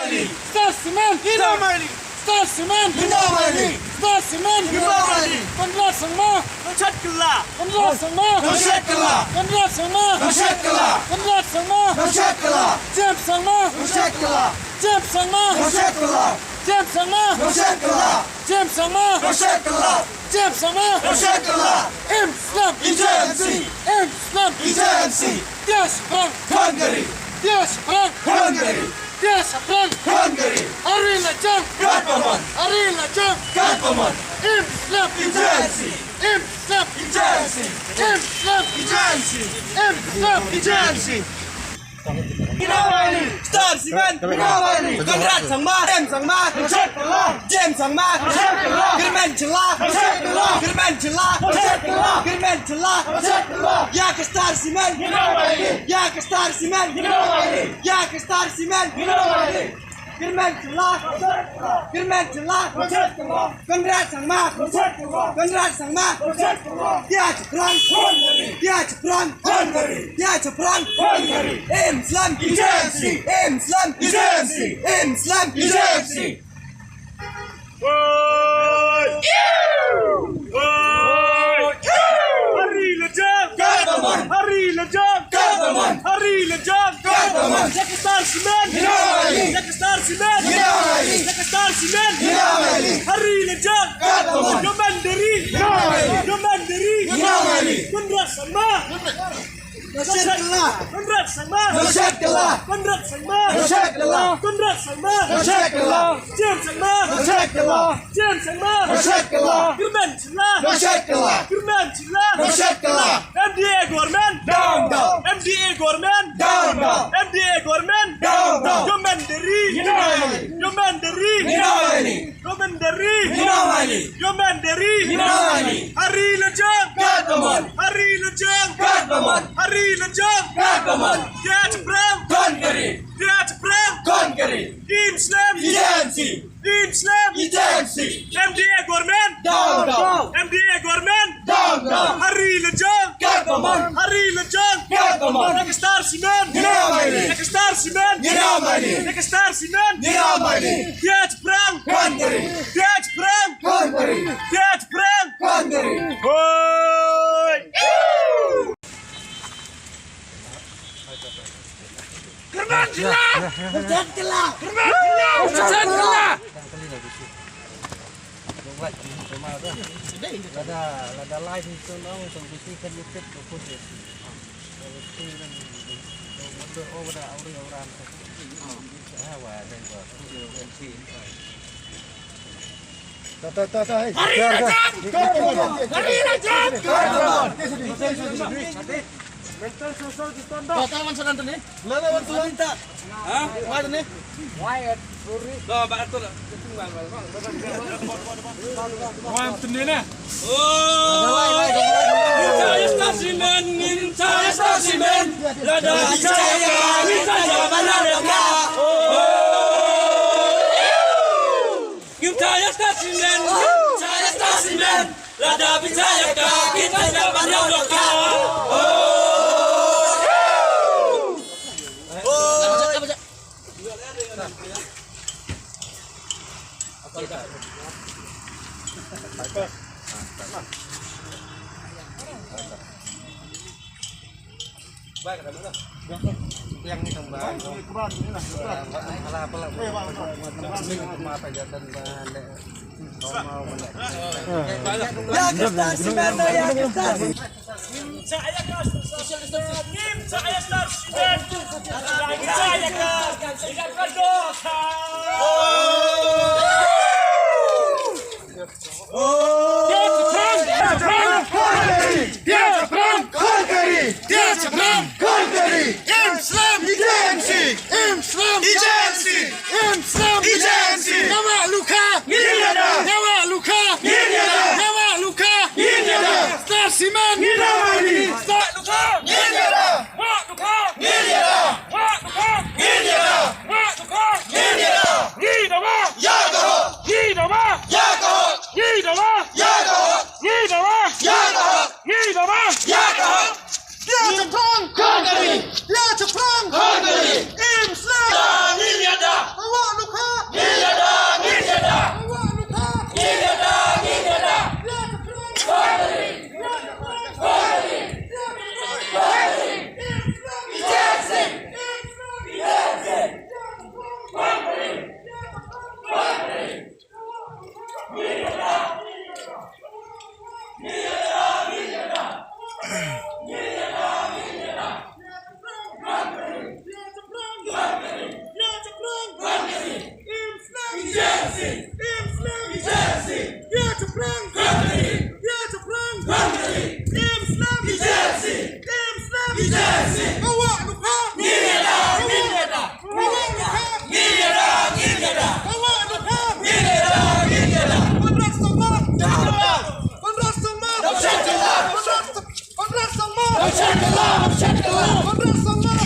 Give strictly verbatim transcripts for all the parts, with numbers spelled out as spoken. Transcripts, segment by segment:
Star Cement! Ngi nang mai ni! Star Cement! Ngi nang mai ni! Star Cement! Ngi nang mai ni! Conrad Sangma! Nang shet kylla! Conrad Sangma! Nang shet kylla! Conrad Sangma! Nang shet kylla! Conrad Sangma! Nang shet kylla! James Sangma! Nang shet kylla! James Sangma! Nang shet kylla! James Sangma! Nang shet kylla! James Sangma! Nang shet kylla! James Sangma! Nang shet kylla! Im Slem! I J M C! Im Slem! I J M C! Tiash Prang! Hungary! Tiash Prang! Hungary! Tiash Prang! Hungary! Ari la jong! Kat ba mon! Ari la jong! Kat ba mon! Im Slem! I J M C! Im Slem! I J M C! Im Slem! I J M C! Im Slem! I J M C! Ngi nang mai ni! Star Cement! Ngi nang mai ni! Conrad Sangma! James Sangma! Nang shet kylla! James Sangma! Nang shet kylla! Kyrmen Shylla! Nang shet kylla! Kyrmen Shylla! Nang shet kylla! Kyrmen Shylla! Nang shet kylla! Ïa ka Star Cement! Ngi nang mai ni! Ïa ka Star Cement! Ngi nang mai ni! Ïa ka Star Cement! Ngi nang mai ni! Kyrmen Shylla! Kyrmen Shylla! Conrad Sangma! Conrad Sangma! Tiash Prang! Tiash Prang! Tiash Prang! Im Slem! I J M C! Im Slem! I J M C! Im Slem! I J M C! Woi! Woi! Hari la jong! Kat ba mon! Hari la jong! Kat ba mon! Hari la jong! Kat ba mon! Ïa ka Star Cement! Ngi nang mai ni! Ïa ka Star Cement! Ngi nang mai ni! Ïa ka Star Cement! Ngi nang mai ni! Hari la jong! Kat ba mon! Ïoh man da ri! Ngi nang mai ni! Ïoh man da ri! Ngi nang mai ni! Conrad Sangma! Nang shet kylla! Conrad Sangma! Nang shet kylla! Conrad Sangma! Nang shet kylla! Conrad Sangma! Nang shet kylla! James Sangma! Nang shet kylla! James Sangma! Nang shet kylla! Kyrmen Shylla! Nang shet kylla! Kyrmen Shylla! Nang shet kylla! M D A government! Down, down! M D A government! Down, down! M D A government! Down, down! Ïoh man da ri! Ngi nang mai ni! Ïoh man da ri! Ngi nang mai ni! Ïoh man da ri! Ngi nang mai ni! Ïoh man da ri! Ngi nang mai ni! Hari la jong! Kat ba mon! Hari la jong! Kat ba mon! Hari la jong! Kat ba mon! Tiash Prang! Hungary! Tiash Prang! Hungary! Im Slem! I J M C! Im Slem! I J M C! M D A government! Down, down! M D A government! Down, down! Hari la jong! Kat ba mon! Hari la jong! Kat ba mon! Ïa ka Star Cement! Ngi nang mai ni! Ïa ka Star Cement! Ngi nang mai ni! Ïa ka Star Cement! Ngi nang mai ni! Tiash Prang! Hungary! Tiash Prang! Hungary! Tiash Prang! Hungary! Hoi! Kyrmen Shylla! Kyrmen Shylla! Kyrmen Shylla! Lada, lada live ni tu nong, tu bisi kan YouTube tu pun dia. Ta, ta, ta, ta, eh. Hari la jong! Hari la jong! Mental social distance. Kata man sadan tu ni. Lala wan tu wan ta. Ha? Wan tu ni. Wai at Rory. Ba ba tu. Wan tu ni na. Oh. Ngin ïa Star Cement, ngin ïa Star Cement. Lada ïa ka, ngin ïa ka ba na ka. Oh. Ngim taya Star Cement, ngim taya Star Cement. Lada phi taya ka, phi taya ban ïa ka. Oh. Yang ni tambah. Alah, apalah. Apa jatan ba. Kau mau mana? Ya, kita si mana ya, kita si. Ngim taya ka, ngim taya ka. Ngim taya ka. Tiash Prang! Tiash Prang! Tiash Prang! Im Slem! I J M C! Im Slem! I J M C! Im Slem! I J M C! Nyawa luka! Ngin ïada! Nyawa luka! Ngin ïada! Nyawa luka! Ngin ïada! Star Cement! Ngin ïada! Star luka! Ngin ïada! Wa luka! Ngin ïada! Wa luka! Ngin ïada! Wa luka! Ngin ïada!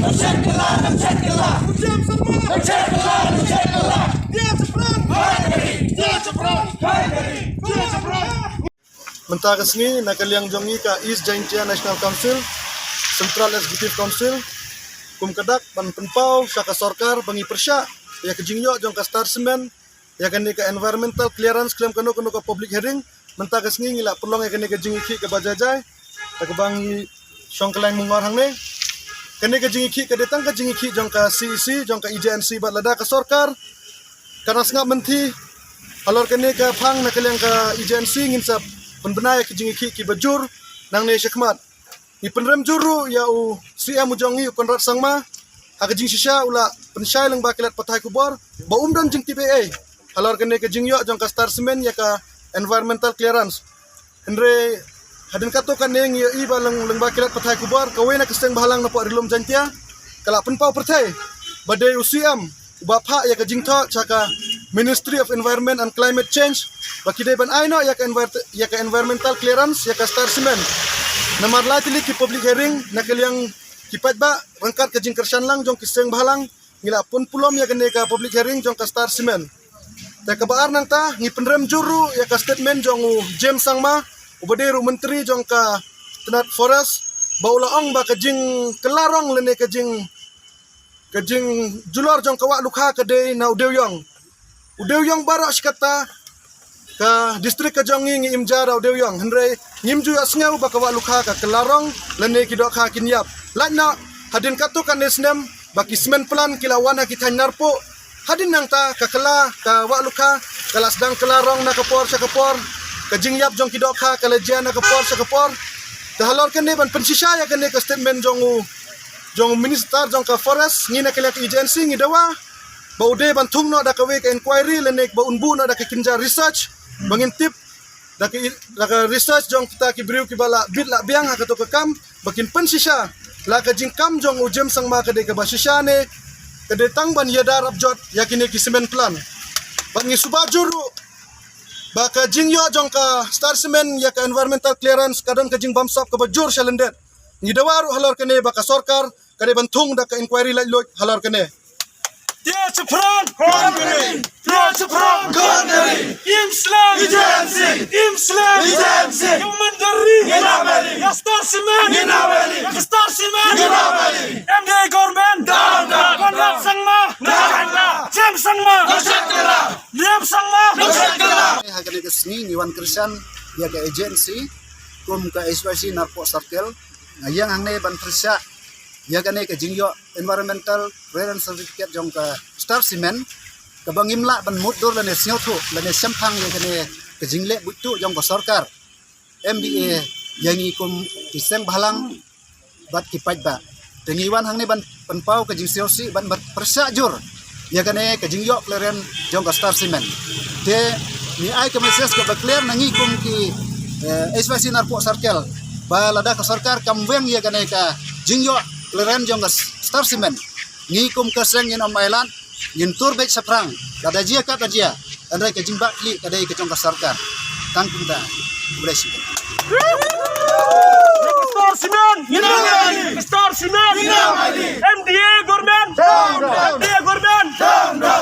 Mynta ka sngi na ka liang jong ngi ka East Jaintia National Council, Central Executive Council, kum ka dak ban pynpaw sha ka sorkar ba ngi pyrshah ïa ka jingïoh jong ka Star Cement ïa kane ka environmental clearance khlem kano kano ka public hearing. Mynta ka sngi ngi la pynlong ïa kane ka jingïakhih kaba jai jai, kaba ngi shong kylleng mungor hangne. Kane ka jingïakhih ka dei tang ka jingïakhih jong ka C E C, jong ka E J N C, bad lada ka sorkar ka nang sngap mynthi halor kane ka phang na ka liang ka E J N C, ngin sa pynbna ïa ka jingïakhih kiba jur nangne shakhmat. Ngi pynrem jur ruh ïa u C M u jong ngi, u Conrad Sangma, ha ka jingshisha u la pynshai lyngba ki lad pathai khubor ba um don jingtip ei ei halor kane ka jingïoh jong ka Star Cement ïa ka environmental clearance. Hynrei hadien katto katne ngi ïohi ba lyngba ki lad pathai khubor, kawei na ka seng bhalang na pdeng ri lum Jaintia ka la pynpaw pyrthei ba dei u C M uba phah ïa ka jingthoh sha ka Ministry of Environment and Climate Change ba ki dei ban ai noh ïa ka envir-, ïa ka environmental clearance ïa ka Star Cement. Namar lai tylli ki public hearing na ka liang ki paidbah ryngkat ka jingkyrshan lang jong ki seng bhalang, ngi la pynpulom ïa kane ka public hearing jong ka Star Cement. Te kaba ar nangta ngi pynrem jur ruh ïa ka statement jong u James Sangma, uba dei ruh myntri jong ka tnat Forest, ba u la ong ba ka jingkylla rong lane ka jing, ka jingjulor jong ka wah lukha ka dei na u dewïong. U dewïong baroh shi katta ka district ka jong ngi ngi im ja da u dewïong, hynrei ngim ju ïohsngew ba ka wah lukha ka kylla rong lane ki dohkha kin ïap. Lait noh hadien katto katne snem ba ki cement plant ki la wan ha ki thaiñ Narpuh, hadien nangta ka kylla ka wah lukha ka la sdang kylla rong na ka por sha ka por, ka jingïap jong ki dohkha ka la jia na ka por sha ka por. Te halor kane ban pynshisha ïa kane ka statement jong u, jong u minister jong ka Forest, ngi na ka liang ka E J N C ngi dawa ba u dei ban thung noh da kawei ka inquiry lane ba un buh noh da ka kynja research ba ngin tip da ka i-, da ka research jong kita ki briew kiba la bit la biang ha kato ka kam ba kin pynshisha la ka jingkam jong u James Sangma ka dei kaba shisha ne ka dei tang ban ïada rap jot ïa kine ki cement plant. Bad ngi suba jur ruh ba ka jingïoh jong ka Star Cement ïa ka environmental clearance ka don ka jingbamsap kaba jur sha lyndet. Ngi dawa ruh halor kane ba ka sorkar ka dei ban thung da ka inquiry laitluid halor kane. Dia Chaphrang. Konbri. Dia Chaphrang. Konbri. Im slem. Emergency. Im slem. Emergency. Government dari. Ngina bali. Ya Star Cement. Ngina bali. Ya Star Cement. Ngina bali. M D A government. Down, down, Conrad down. Sangma. Down, down. James Sangma. Down, down. Liam Sangma. Down, down. Ha kane ka sngi ngi wan kyrshan ïa ka agency kum ka H Y C Narpuh Circle. Nga ïeng hangne ban pyrshah ïa kane ka jingïoh environmental clearance certificate jong ka Star Cement, kaba ngim lah ban mutdur lane sngewthuh lane shemphang ïa kane ka jingleh buit tuh jong ka sorkar, M D A, ïa ngi kum ki seng bhalang bad ki paidbah. Te ngi wan hangne ban pynpaw ka jingsngewsih bad ban pyrshah jur ïa kane ka jingïoh clearance jong ka Star Cement. Te ngi ai ka message kaba clear na ngi kum ki, eh, H Y C Narpuh Circle, ba lada ka sorkar kam weng ïa kane ka jingïoh clearance jong ka Star Cement, ngi kum ka seng ngin ym ailad, ngin tur beit shaphrang, lada jia katba jia. Hynrei ka jingbakla ka dei ka jong ka sorkar. Tang kumta. Khublei shibun. Star Cement. Star Cement. M D A government. M D A government.